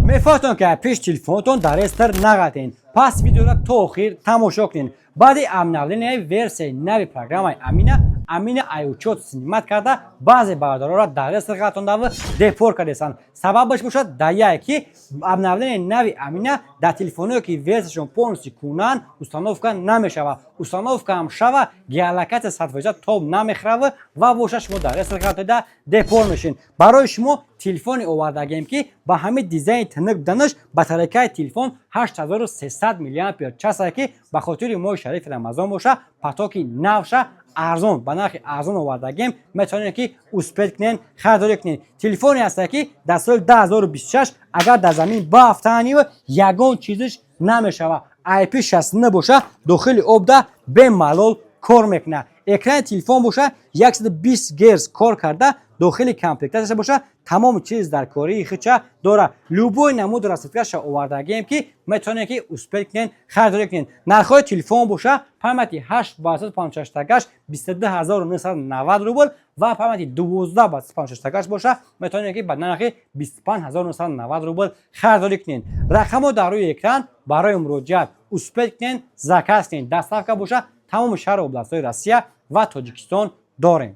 Мефаҳтон, ки пеш телефонтон дар реестр нағатен, пас видеоро то охир тамошо кунед. Баъди обновления версияи нави программаи Амина, Амина ай учёт снимать карда, баъзе бародаронро дар реестр ғалтондаву депорт кардесанд. Сабабаш бошад дар яе, ки обновления нави Амина дар телефонҳое, ки версияшон полностью кунанд, установка намешавад. Установка ҳам шава, геолокатсия 100% тоб намехӯрав ва боша, шумо дар реестр ғалтоида депорт мешин. Барои шумо телефоне овардагем, ки ба ҳамин дизайни тинук буданаш, батарейкаи телефон 8300 миллиампер часа, ки ба хотири моҳи шарифи Рамазон боша, потоки навша арзон, ба нархи арзон овардагем. Метавонед, ки успеть кунен, харидорӣ кунед. Телефоне ҳаста, ки дар соли 2026 агар дар замин баафтанив, ягон чизиш намешавад. IP69 боша, дохили обда бемалол кор мекунад. Экрани телефон боша, 120 герц кор карда, дохили комплектатсияша боша, тамоми чиз дар кории хича дора. Любой намуд расцветкаша овардагием, ки метавонед, ки успеть кунед, харидорӣ кунед. Нархҳои телефон боша, памяти 8 ба 156 22 990 рубл ва памяти 12 ба 156 боша, метавонед, ки ба нархи 25 990 рубл харидорӣ кунед. Рақамҳо дар рӯи экран барои муроҷиат. Успеть кунед, заказ кунед. Доставка боша, тамоми шаҳру областҳои Россия ва Тоҷикистон дорем.